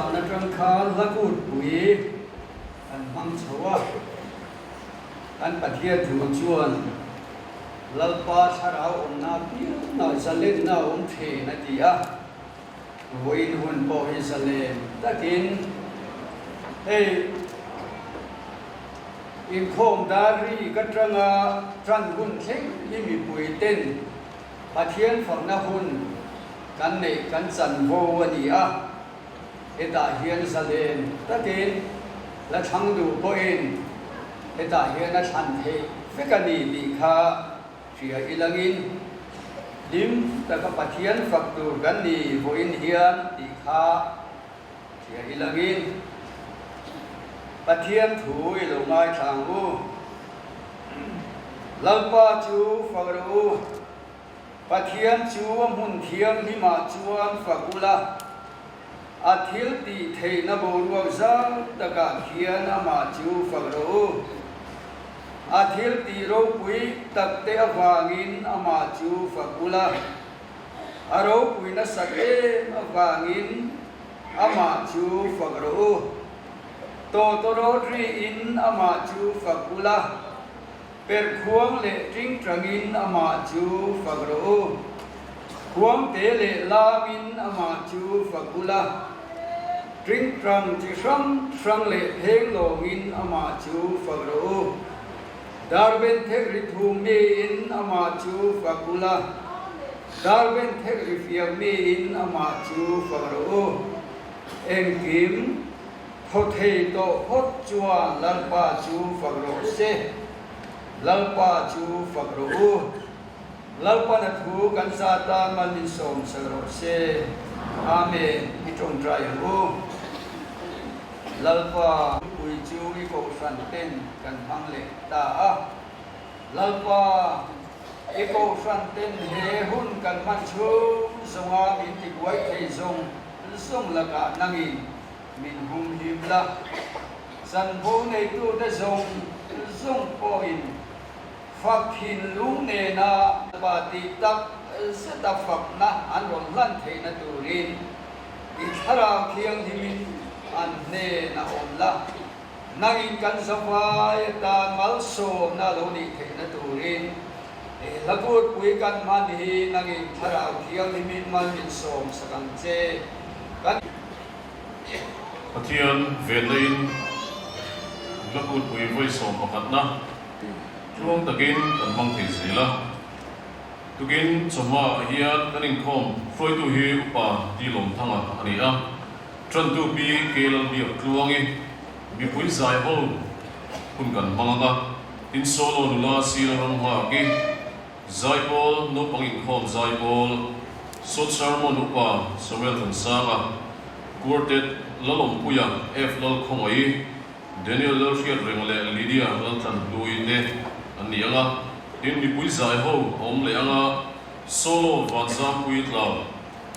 Nizan atang khan hla kutpui kan hmang chho a, kan Pathian thu chuan Lalpa thlarau awmna piangah zalenna a awm thin a ti a, vawiin hun pawh hi zalen takin hei inkhawm dar ri ka tanga tan hun thleng hi mipui ten Pathian fakna hun kan neih kan chanvo a ni a, hetah hian zalen takin la thlang duh pawhin hetah hian a thlan theih vek a ni tih kha hria ilangin hlim taka Pathian fak tur kan ni vawiin hian tih kha hria ilangin Pathian thu i lo ngaithla ang u. Lalpa chu fak rawh u. Pathian chu a hmun thianghlimah chuan fak ula, a thil tih theihna boruak zau takah khian amah chu fak rawh u. A thil tih ropui takte avangin amah chu fak ula. A ropui nasat em avangin amah chu fak rawh u. Tawtawrawt riin amah chu fak ula, perhkhuang leh tingtangin amah chu fak rawh u. Khuangte leh lamin amah chu fak ula, tingtang chi hrang hrang leh phenglawngin amah chu fak rawh u. Darben thek ri thum miin amah chu fak ula, Darben thek ri fiak miin amah chu fak rawh u. Engkim thaw thei tawh phawt chuan Lalpa chu fak rawh se, Lalpa chu fak rawh u. Lalpana thu kan za tan mal min sawm sak rawh se. Amen. I tawngtai ang u. Lalpa pui chu i kohhran ten kan hmang leh ta a. Lalpa, i kohhran ten he hun kan hman chhung zawnga min tibuai thei zawng zawng lakah nangin min humhim la. Chanvo neitute zawng zawng pawhin fak thinlung nena Lalpa tih tak zeta fakna an rawn hlan theihna turin i Thlarau Thianghlimin an hnen a awm la. Nangin kan zavai atan malsawmna lo nih theihna turin he hla kutpui kan hman hi nangin Thlarau Thianghlimin mal min sawm sak ang che. Kan. Pathian venna in hla kutpui vawi sawm pakhatna Tluang takin kan hmang thei zel a. Tukin chawhma ah hian kan inkhawm hruaitu hi Upa Ti Lawmthanga a ni a. Tantu Pi Ke Lalbiak Tluangi mipui zai ho hun kan hmang ang a. Tin solo nula Sila Ramnghaki, Zaipawl naupang inkhawm Zaipawl, Sot Sermon Upa Samuel Thansanga, Quartet Lalawmpuia F Lalkhawngaih, Daniel Lalhriat reng leh Lydia Laltlanhlui te an ni ang a, tin mipui zai ho a awm leh ang a, Solo Vanzangpui Tlau,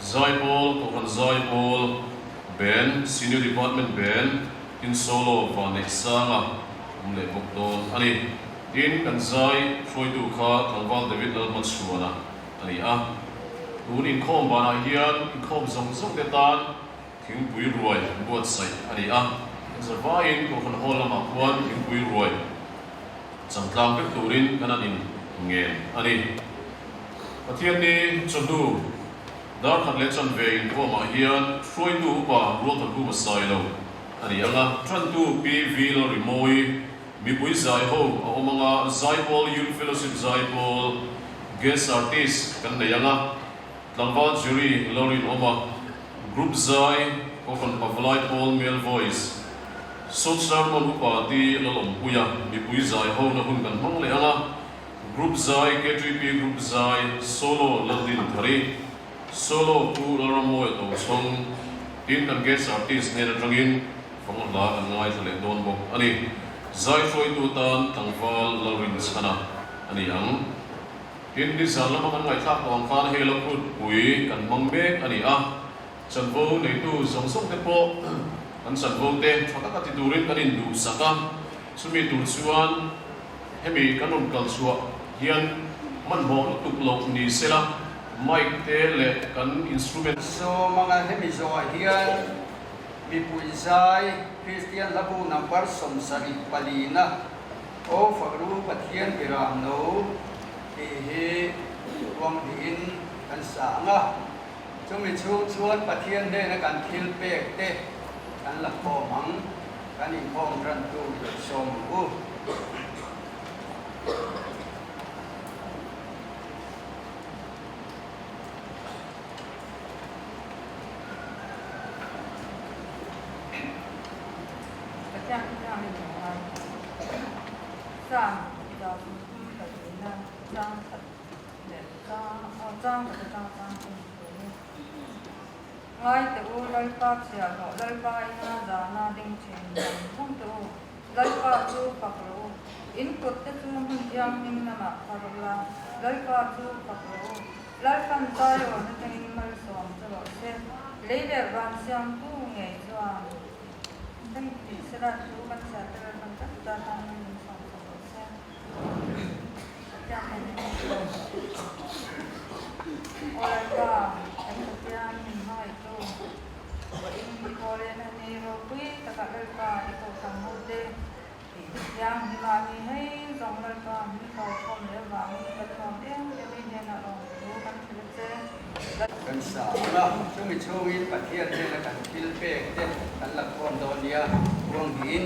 Zaipawl, Kohhran Zaipawl, Band, Senior Department Band, tin Solo Vanneihsanga awm leh bawk dawn a ni. Tin, kan zai hruaitu kha Tlangval David Lalhmachhuana a ni a, tun inkhawm banah hian inkhawm zawng zawng te tan Thingpui ruai buatsaih a ni a, zavaiin Kohhran Hall lamah khuan thingpui ruai changtlang vek turin kan an in ngen a ni. Pathianni chawhnu dar khat leh chanve inkhawmah hian hruaitu upa Rualthankhuma Sailo a ni ang a, tantu Pi V Lalrimawi, mipui zai ho a awm ang a, Zaipawl Youth Fellowship Zaipawl Guest Artist kan nei ang a, Tlangval Jury Lalrinawma, Group zai, Kohhran Pavalai Pawl Male Voice, Sot Sermon Upa Ti Lalawmpuia mipui zai hona hun kan hmang leh ang a, Group zai, KTP Group zai, Solo Laldin Thari, Solo Pu Lalrammawia Tochhawng, tin kan guest artist hnen atangin fang hla kan ngaithla leh dawn bawk a ni. Zai hruaitu tan tlangval Lalrinchhana a ni ang. Tin, nizan lama kan ngaihthlak tawh ang khan hei lo phutpui kan hmang mek a ni a, chanvo neitu zawng zawng te pawh kan chanvo te tha taka ti turin kan induhsak a, chumi tur chuan hemi kan rawn kal chhuah hian hmanhmawh lutuk loh ni sela mic te leh kan instrument Sawmanga hemi zawhah hian. Mipui zai Kristian hlabu number 74 na Aw Fakru Pathian Biram No tih hi uang dihin kan sa ang a. Chumi chhung chuan Pathian hnena kan thil pek te kan la khawm ang, kan inkhawm rantu i lo sawm ang u. Pathian thu thiang hi min ngai. Psalm 34 chang khat leh chang aw chang khat atang chang thum tur hi. Ngai teh u, Lalpa chhiahhlawh, Lalpa ina zana ding thin zawng zawng teh u. Lalpa chu fak rawh u. In kut te chu hmun thianghlim lamah phar ula, Lalpa chu fak rawh u. Lalpan Zion atangin malsawm che rawh se. Lei leh van siamtu ngei chuan heng tih sela chu kan chhiat te Lalpan tak ta tan min sawm sak rawh se. Pathian nen Aw Lalpa, kan Pathian min hmangaihtu. Vawiin i thaw lehna ni ropui takah Lalpa i kohhran ho te tih thianghlim ah ni hei zawng Lalpa min hlauthawm leh avangin kan nuam em em i hnenah lawm thu kan hrilh a che. Kan sa ang a, chumi chhungin Pathian hnena kan thil pek te kan la khawm dawn nia ruang niin.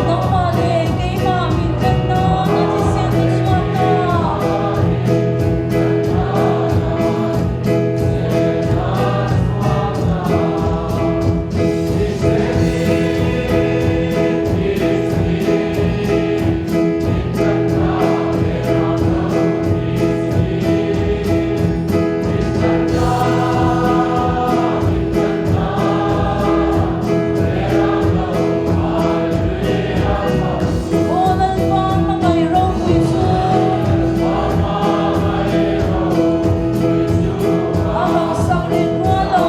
Nangmah leh keimah min ṭan nan a thisen a chhuah ta. Aw Lalpa hmangaih ropui chu. A hausak leh rual lo.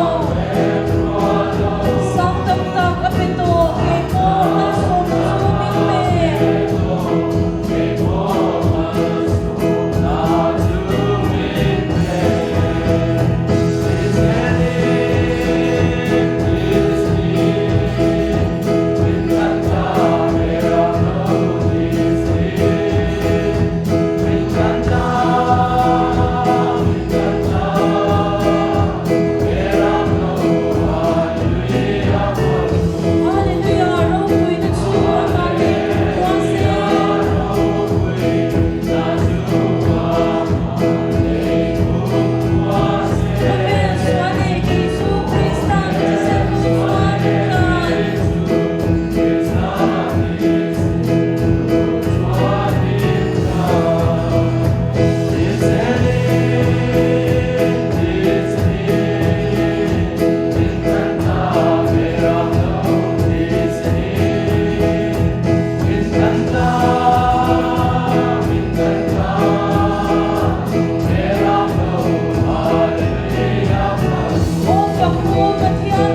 Sang tam tak a pe tawh kei pawh malsawmna chu min pe. Hallelujah, ropuina chu amah leh kumkhua se. Khawvel sual leh kei chu Krista ka thisen chu chuan min tlan. Aw Fakru Pathian.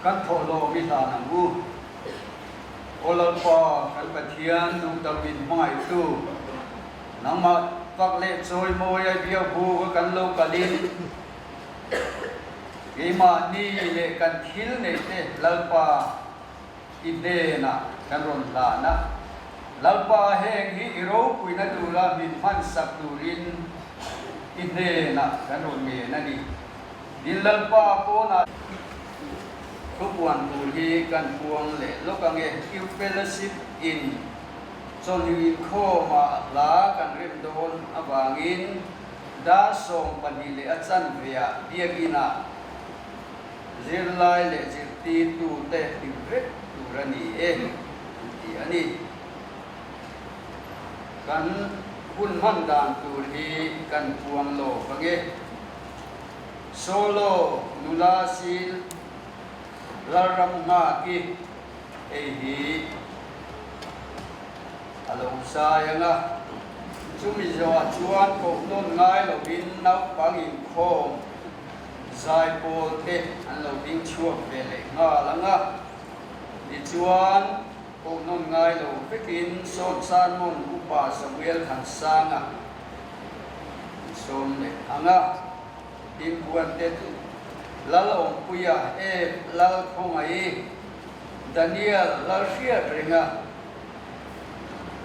Kan thawhlawm i hlan ang u. Aw Lalpa, kan Pathian duhtak min hmangaihtu, nangmah fak leh chawimawi a biakbuk a kan lo kalin, keimahni leh kan thil neihte Lalpa i hnenah kan rawn hlan a. Lalpa heng hi i ropuina tura min hmansak turin i hnenah kan rawn ngen a ni. Din Lalpa pawnah thupuan tur hi kan puang leh lawk ange. Youth Fellowship in chawhnu inkhawmah hla kan rem dawn avangin dar 12 leh a chanveah biakinah zirlai leh zirtirtute hlim vek tur a ni e an ti a ni. Kan hun hman dan tur hi kan puang lawk ange. Solo nula sil Lalramnghaki hei hi a lo zai ang a, chumi zawhah chuan koh nawn ngai lovin naupang inkhawm zaipawl te an lo ding chhuak ve leh nghal ang a, tichuan koh nawn ngai lo vekin Sawn Sermon Upa Samuel Thansanga an sawm leh ang a. Inbuan te chu Lal Awmpuia, Ep Lal Khawngaih, Daniel Lal Hriatrenga,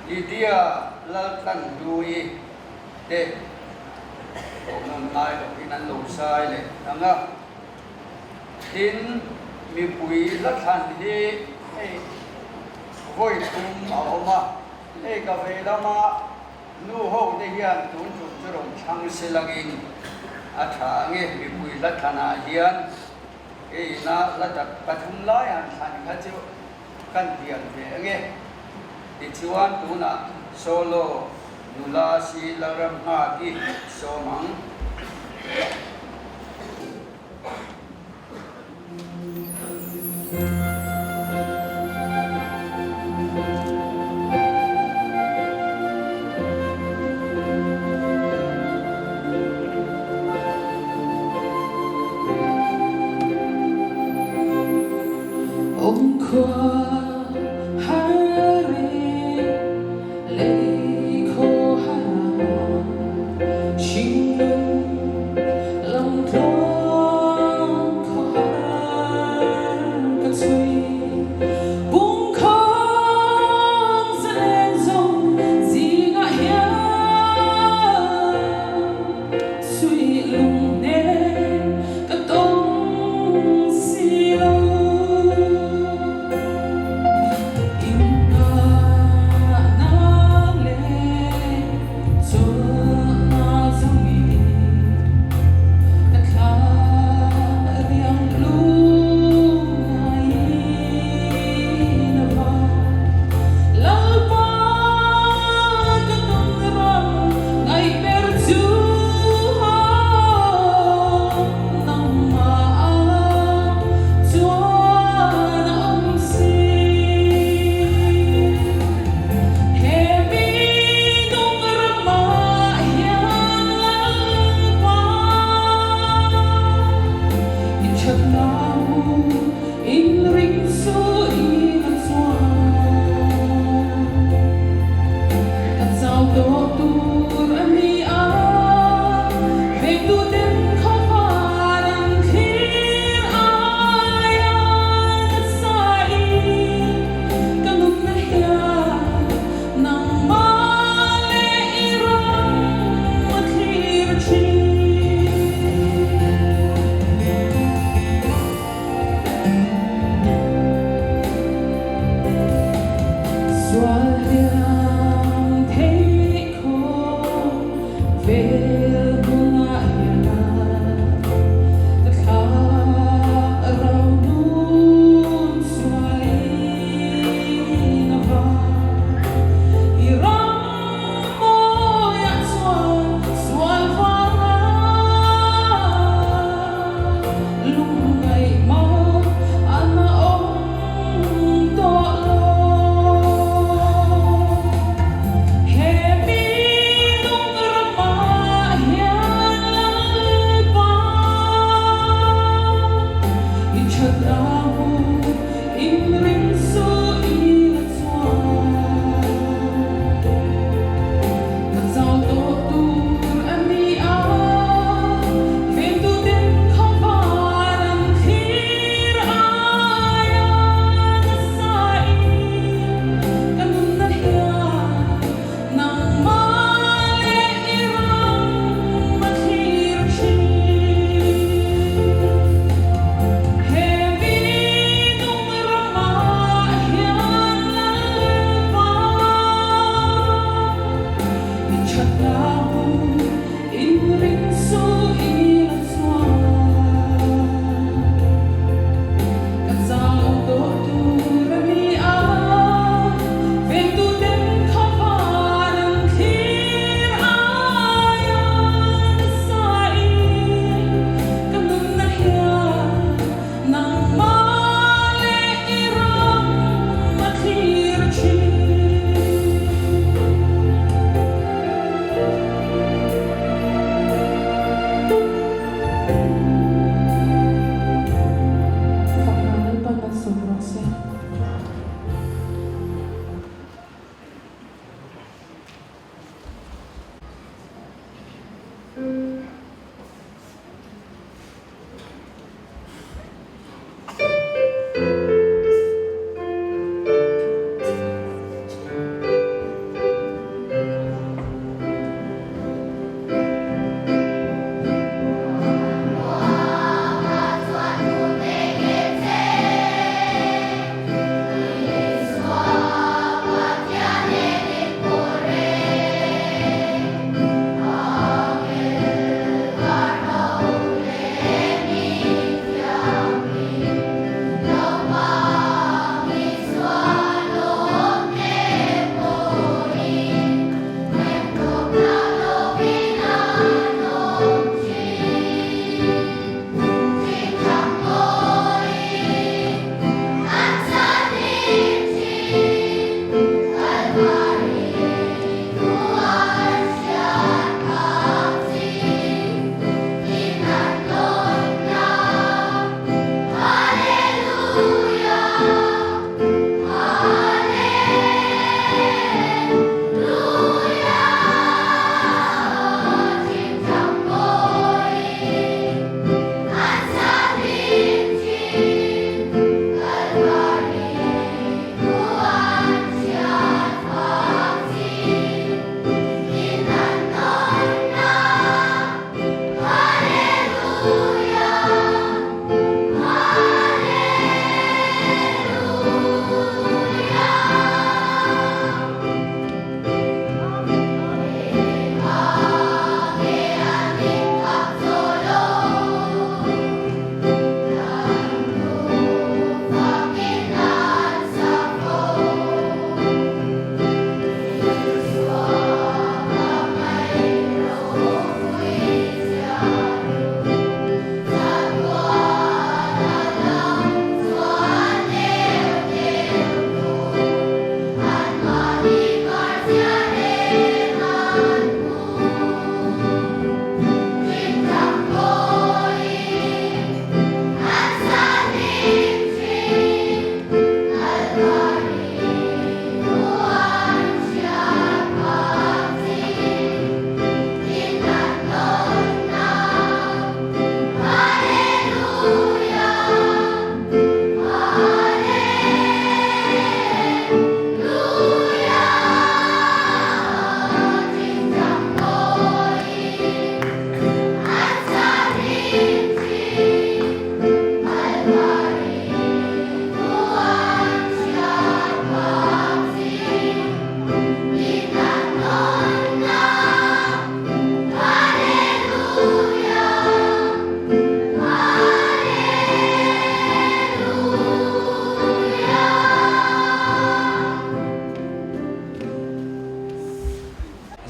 Lydia Lal Tlanhlui te kohnawn ngai lohin an lo zai leh ang a. Tin, mipui la thlan hi hei vawi thum a awm a, hei ka vei lama Nu ho te hian tun tum chu rawn thlang se langin a tha ang e, mipui hla thlanah hian keina hla tak pathum lai han thlan kha chu kan tiam ve ang e. Tichuan tunah solo nula si Lalramnghaki sawm ang.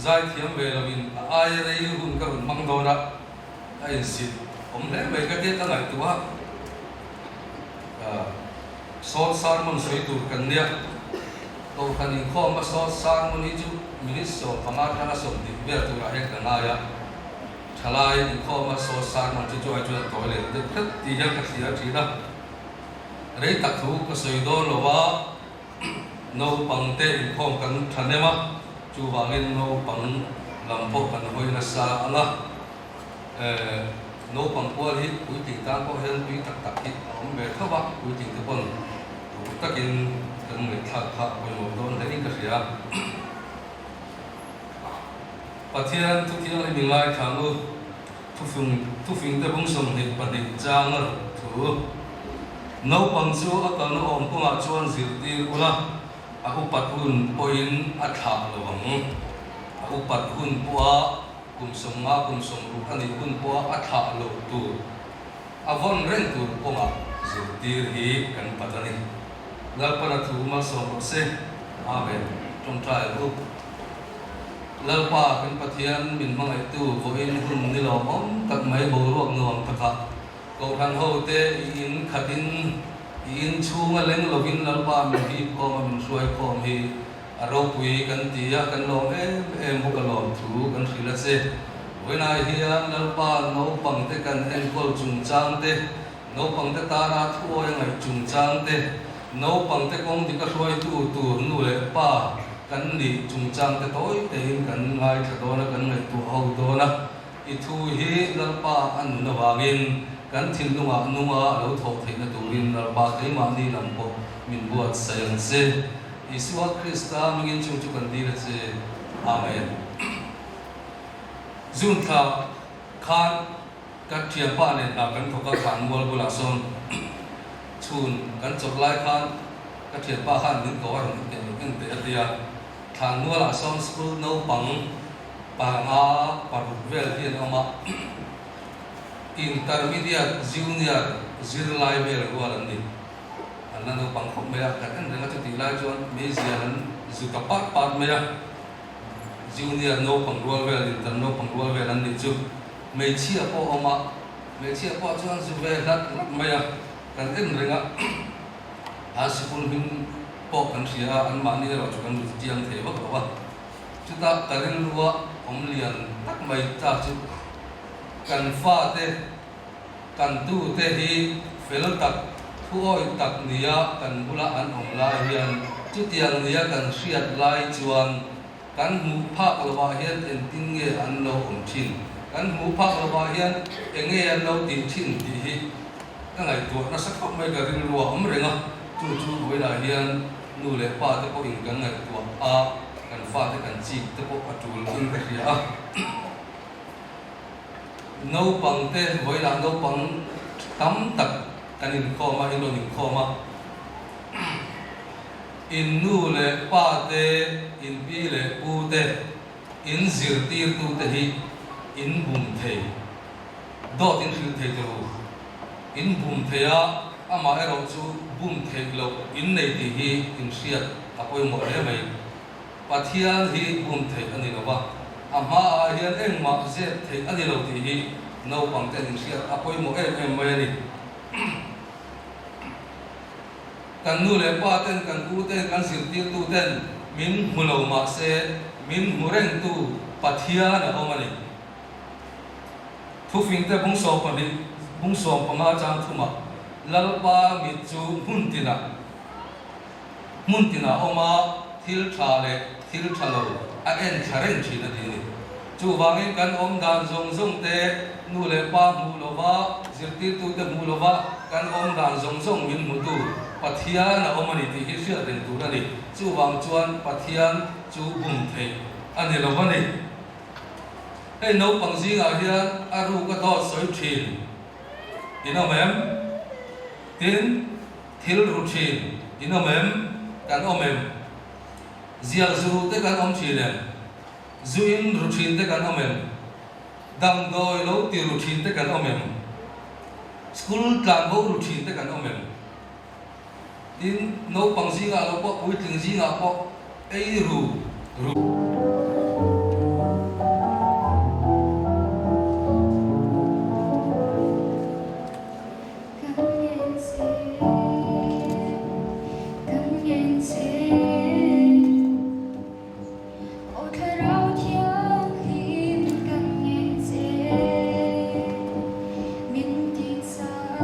Zaithiam ve loin a aia rei hun ka rawn hmang dawn a, a insit awm hle mai ka tia ka ngaihtuah a. Short sermon sawi tur kan nia. Kohhran inkhawma short sermon hi chu minute 15 atanga 20 vel turah hian ka ngai a. Thalai inkhawma short sermon chu chu ai chuan a tawi leh deuh hret tih hian ka thlir thin a. Rei tak thu ka sawi dawn lo a, naupangte inkhawm kan thahnem a, chuvangin naupang lam pawh kan hawi nasa ang a. Naupang kual hi puitling tan pawh hian tui tak tak hi a awm ve tho a, puitling te pawn duh takin kan ngaihthlak kha a pawimawh dawn hle in ka hria. Pathian thu thianghlim i ngaithla ang u, thufung thufing te bung 22 chang a ruk thu. Naupang chu a kalna awm kawngah chuan zirtir ula, a upat hun pawhin a thlah lo ang. A upat hun pawha Kum 50, kum 60 a nih hun pawha a thlah loh tur, a vawn reng tur kawngah zirtir hi kan pat a ni. Lalpana thu malsawm rawh se. Amen. Tawngtai ang u. Lalpa kan Pathian min hmangaihtu vawiin hun ni lawmawm tak mai boruak nuam takah Kohhran hote i in khatin i in chhunga leng lovin Lalpa min hip khawm a min hruai khawm hi A ropui kan ti a, kan lawm em em bawk a lawm thu kan hrilh a che. Vawiinah hian Lalpa naupangte kan enkawl chungchang te, naupangte tana thuawi a ngaih chungchang te, naupangte kawng dik a hruaitu tur nu leh pa kan nih chungchang te tawi tein kan ngaithla dawn a, kan ngaihtuah ho dawn a. I thu hi Lalpa a nun avangin kan thinlungah nunga a lo thawh theihna turin Lalpa keimahni lam pawh min buatsaih ang che. Isua Krista hmingin chung chu kan dil a che. Amen. June thla khan ka thianpa nen hna kan thawk a, Thlanmual bulah sawn chhun kan chawlh lai khan ka thianpa khan min ko a rawn en teh a ti a, Thlanmualah sawn school naupang Panga paruk vel hi an awm a, Intermediate Junior zirlai vel rual an ni. An la naupang khawp mai a, kan en reng a chutih lai chuan meizial an zu ta pat pat mai a, Junior naupang rual vel, Inter naupang rual vel an nih chu. Hmeichhia pawh a awm a, hmeichhia pawh chuan zu ve hlat hlat mai a, kan en reng a, a sikul hming pawh kan hria a, anmahni erawh chu kan lut chiang thei vak lo a. Chutah ka rilrua awm lian tak mai ta chu kan fate, kan tute hi fel tak, thuawi tak nia kan bula an awm lai hian chutiang nia kan hriat lai chuan kan hmuh phak lovah hian engtin nge an lo awm thin, kan hmuh phak lovah hian enge an lo tih thin tih hi ka ngaihtuah nasa khawp mai ka rilrua awm reng a, chu chu vawilah hian nu leh pa te pawhin kan ngaihtuah a, kan fate kan chik te pawh a tul in ka hria a. Naupang te, vawilah naupang tam tak kan inkhawm a, in rawn inkhawm a. In nu leh pa te, in pi leh pu te, in zirtirtute hi in bum thei. Dawt in hrilh thei tawh u. In bum thei a, amaherawh chu bum theih loh in nei tih hi in hriat a pawimawh hle mai. Pathian hi bum theih a ni lo va, a hmaah hian engmah zep theih a ni lo tih hi naupang ten in hriat a pawimawh em em mai a ni. Kan nu leh pa ten, kan u ten, kan zirtirtu ten min hmu lo mah se min hmu rengtu Pathian a awm a ni. Thufingte bung 12, bung 15 chang thumah Lalpa mit chu hmun tinah, hmun tinah awm a, thil tha leh thil tha lo a en thla reng thin a ti a ni. Chuvangin kan awm dan zawng zawng te, nu leh pa hmuh lova, zirtirtute hmuh lova kan awm dan zawng zawng min hmutu Pathian a awm a ni tih hi hriat reng tur a ni. Chuvang chuan Pathian chu bum theih a ni lo a ni. Hei naupang zingah hian a ruk a dawt sawi thin in awm em? Tin, thil ru thin in awm em? Kan awm em? Zial zu te kan awm thin em? Zu in ru thin te kan awm em? Damdawi lo ti ru thin te kan awm em? School tlan bo ru thin te kan awm em? Tin, naupang zingah lo pawh, puitling zingah pawh ei ru ru. Kan ngen che, kan ngen che. Aw Thlarau Thianghlim kan ngen che, min ti chak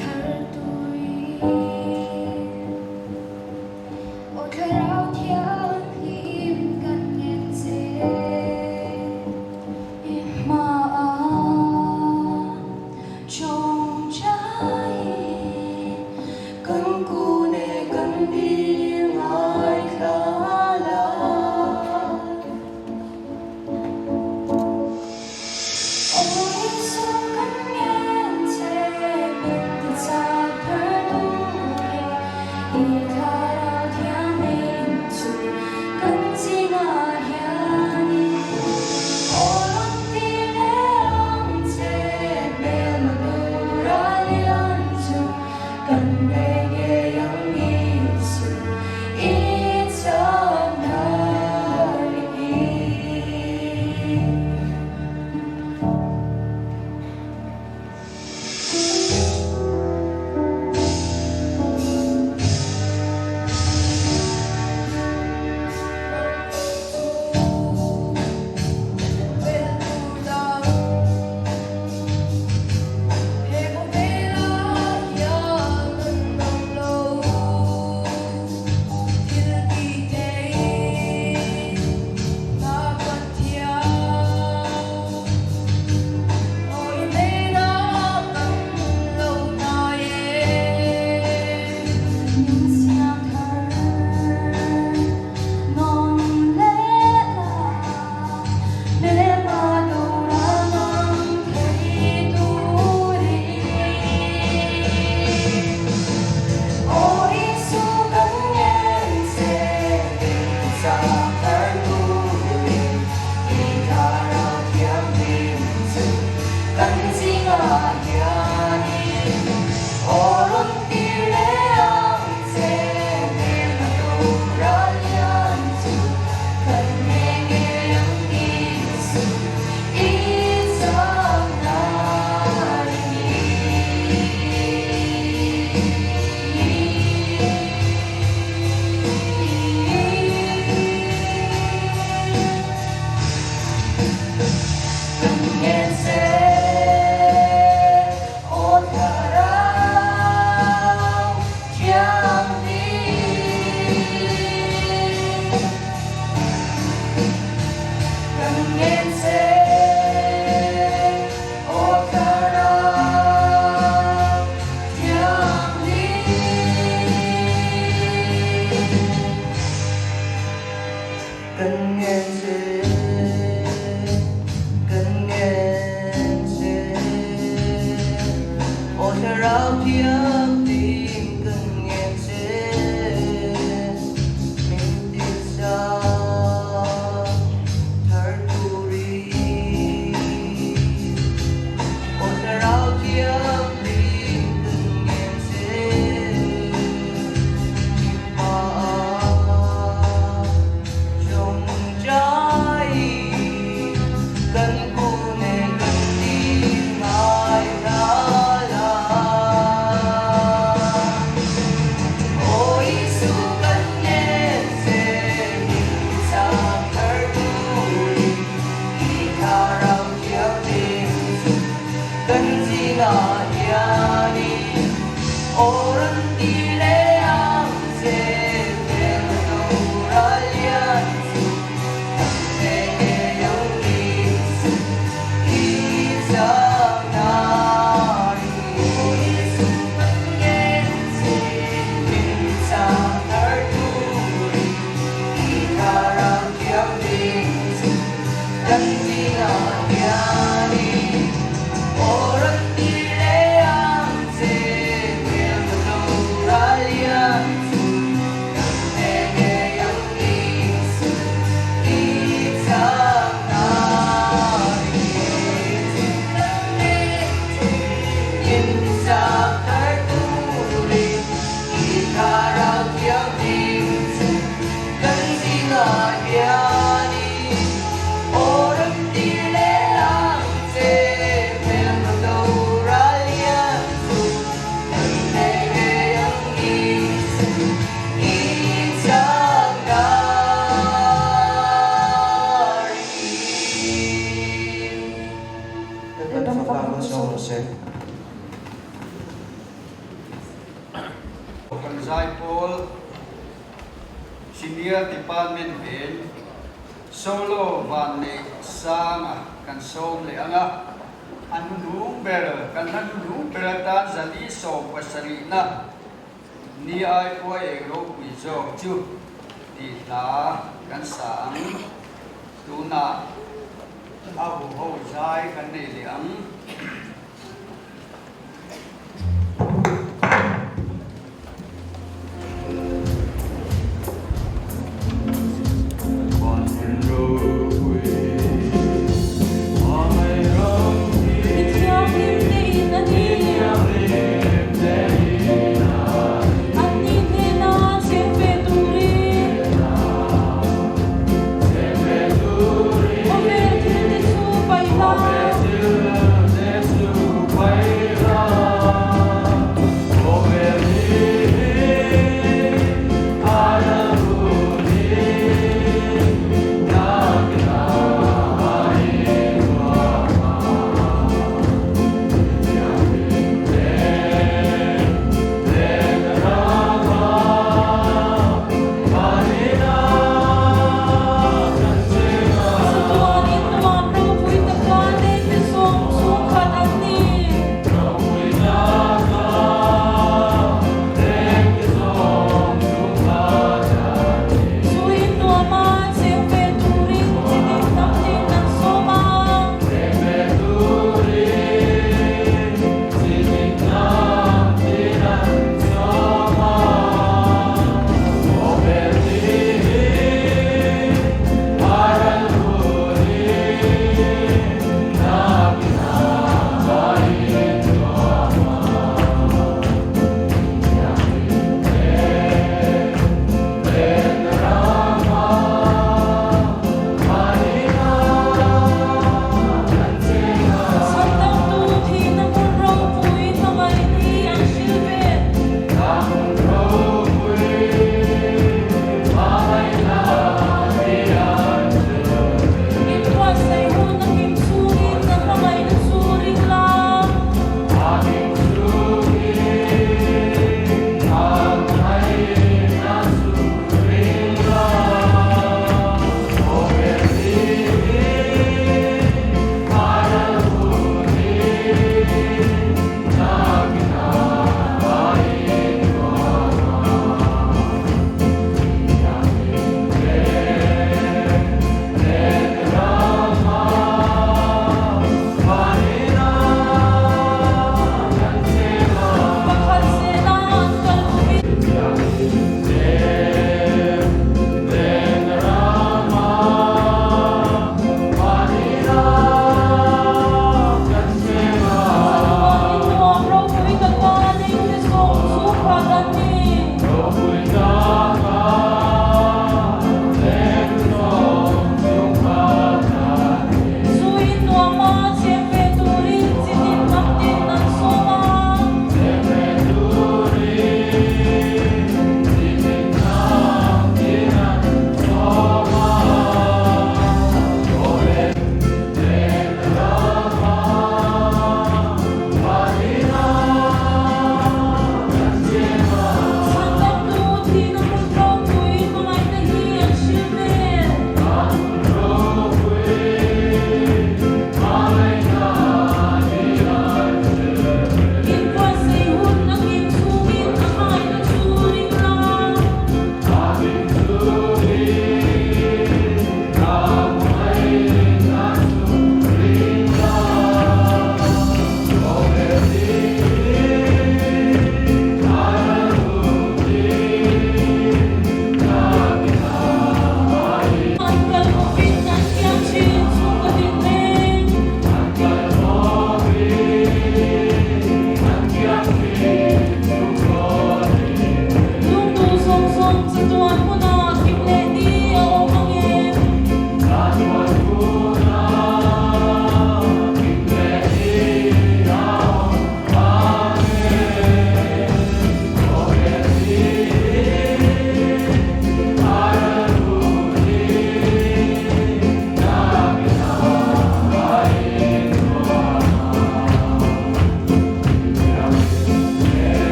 thar turin. Aw Thlarau Thianghlim kan ngen che, i hmaah tawngtai kan kun e kan dil ngaithla la. Aw Isu kan ngen che min ti chak thar turin, i Thlarau Thianghlim chu kan zingah hianin. Aw rawn ti leh ang che hmelma tura lian chu kan be ngei ang Isu. Zaipawl Senior Department ven Solo Vanneih Sanga kan sawm leh ang a, a hnuhnung ber kan hla hnuhnung ber atan zali sawm pasarihna ni ai pawh a eng ropui zawk chu tih hla kan sa ang. Tunah a huho zai kan nei leh ang.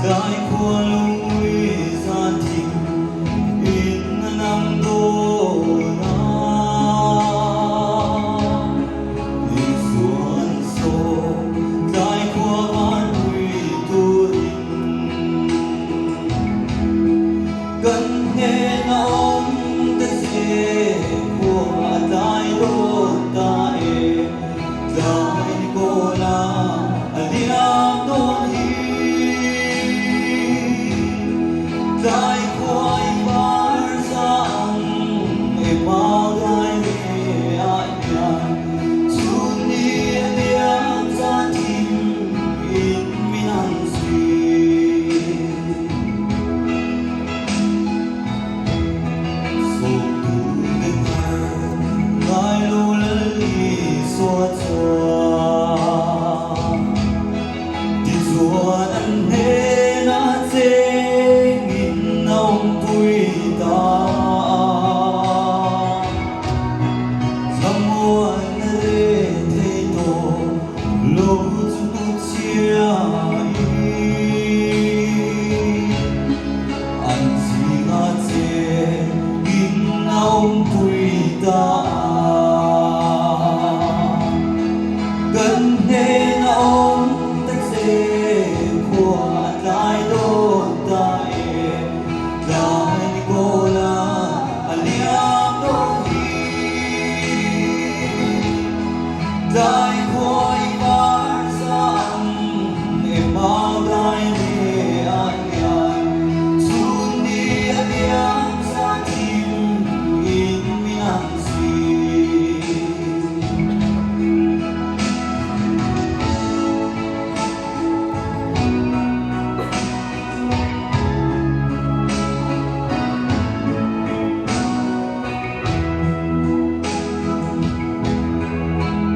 Tlai khua lungmui zan thim in a nam dawn a. Isuan sawm tlai khua van pui turin kan hnena awm ta che khua a tlai dawn ta e. Tlai ni kawla a liam dawn hi. Tlai khua i par za ang e mau dai le ah hian chhun ni a liam zan thim in min ang zui. Sawmtu te thar ngai lo lal Isua chuan tichuan an hnenah chengin a awmpui ta a. Thlamuanna reh thei tawh lo chu hnuchhiain an zingah chengin a awmpui ta a. Kan hnena awm ta che khua a tlai dawn ta e, tlai ni kawla a liam dawn hi. Tlai khua i par za ang e mau dai le ah hian chhun ni a liam zan thim in min ang zui.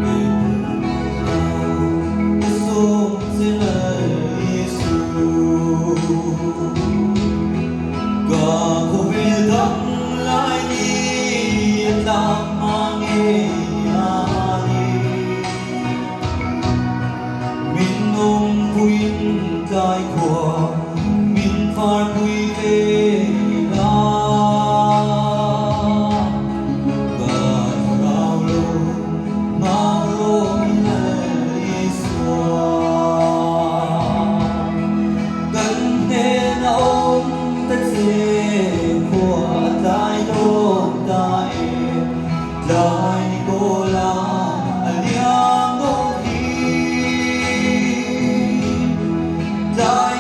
Kei pum la ka sawm che Lal Isu, ka khawvel dang lai ni a tlak hma ngei a ni. Min awmpuiin tlai khua min farpui ve la, ka thlarau lo nghak rawh i Lal Isua. Kan hnena awm ta che khua a tlai dawn ta e, tlai ni kawla a liam dawn hi. Tlai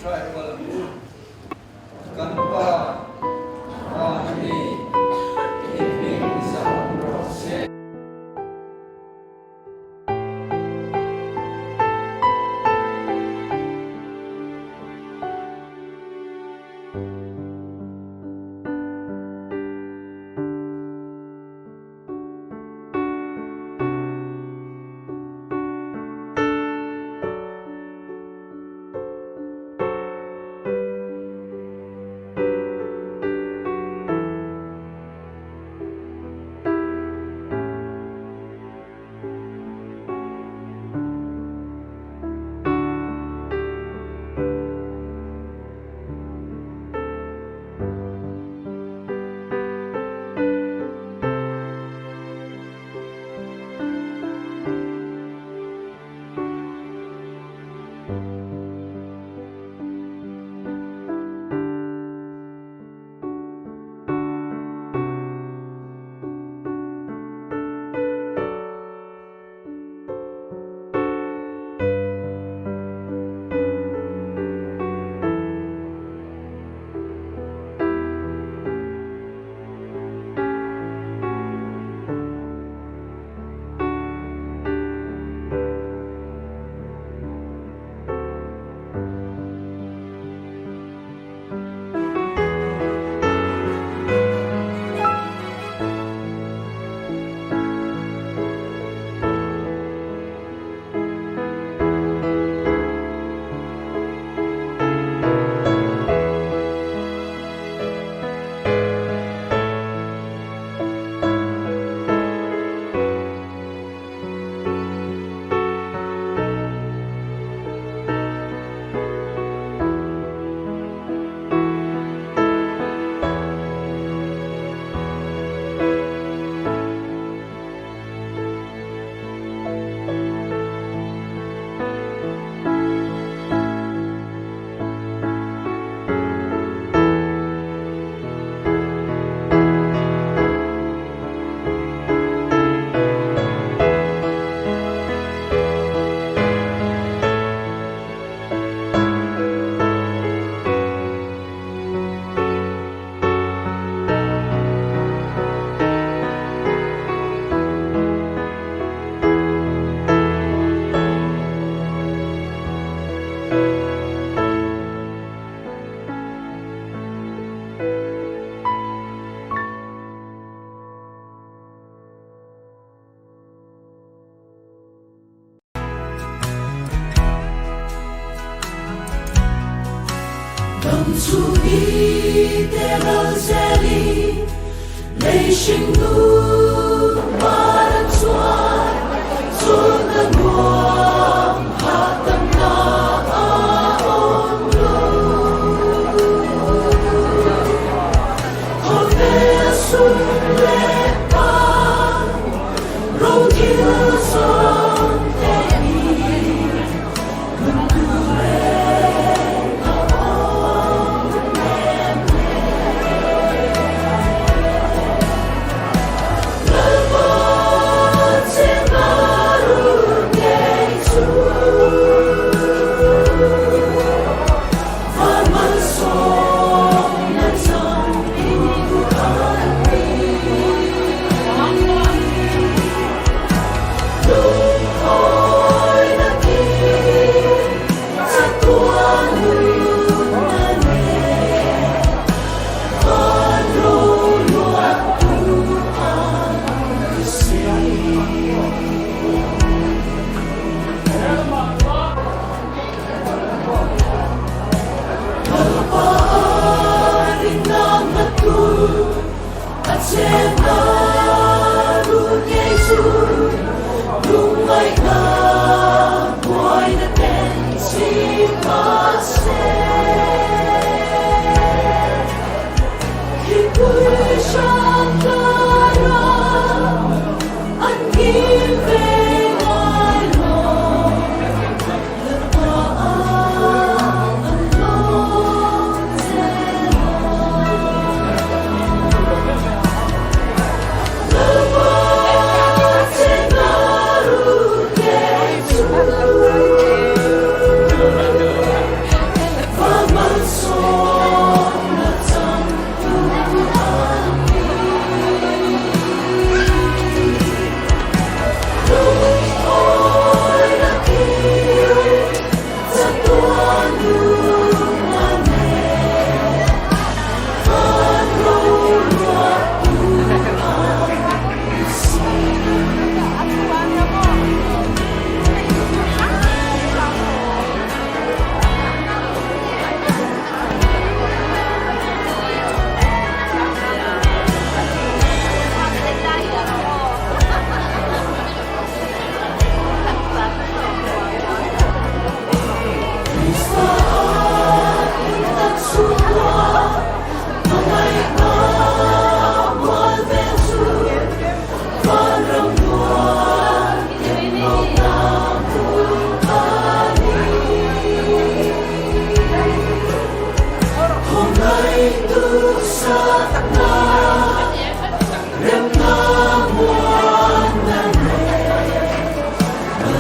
ṭawngṭai rual ang u. Kan Pa, Van a mi, i hming zahawm rawh se.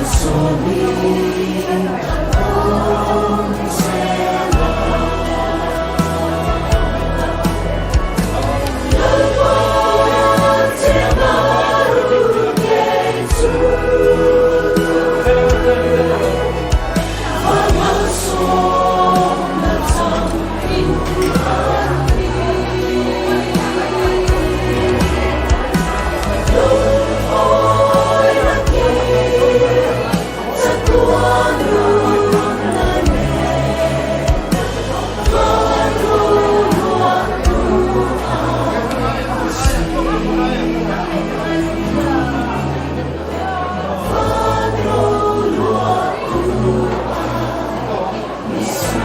malsawmin awm sela. Lalpa chema ru ngei chu van malsawmna changin an ni. Lungawi rakin chatuan nunna nen van roluah tu ang si. Van roluah tu ang ni si.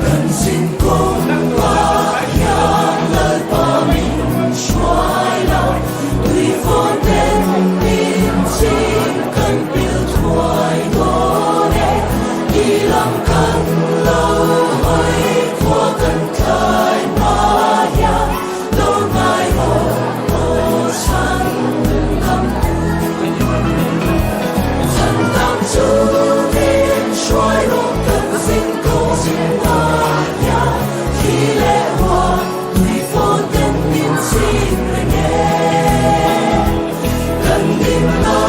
Kan zin kawngah hian Lalpa min hruai lo, tui fawn ten min chim kan pil thuai dawn e, i lam kan lo hawi khua kan tlai hma hian lo ngai rawh aw chhan kam tu. Chhan tam chu min hruai rawh kan zin kawng zingah hian thli leh ruah tui fawn ten min chim reng e. Kan dinna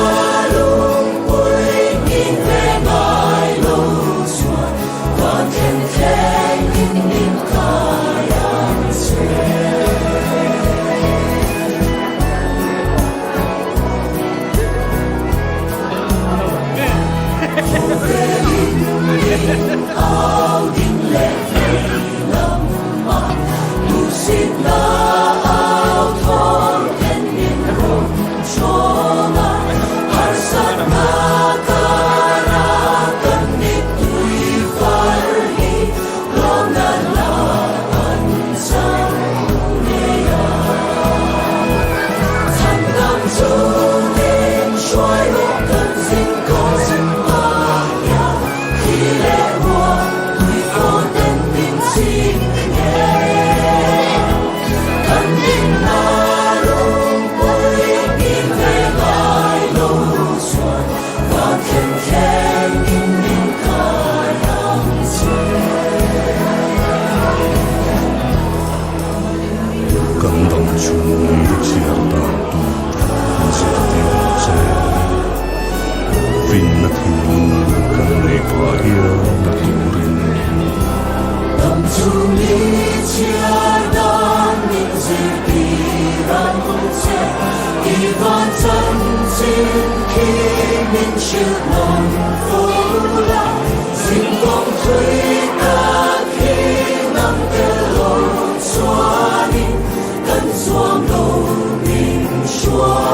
lungpui ngin ve ngai lo chuan van thlen thleng in min kai ang che. Khawvelin min au ding leh vei lamah duhsitna au thawm ten min rawn chawm a, harsatna karah kan mittui far hi lawmna la an chang ngei a. Chhan dam chu min hruai rawh kan zin kawng zingah hian thli leh ruah tui fawn ten min chim reng e. Kan dinna lungpui ngin ve ngai lo chuan van thlen thleng in min kai ang che. Kan dam chhung i chhiar dan tur min zirtir ang che. Finna thinlung kan neih phah hial na turin. Dam chhung i chhiar dan min zirtir ang che, i van chanchin khi min hrilh nawn fo la, zin kawng thui tak hi nang tel lo chuanin kan zuam lo min hruai.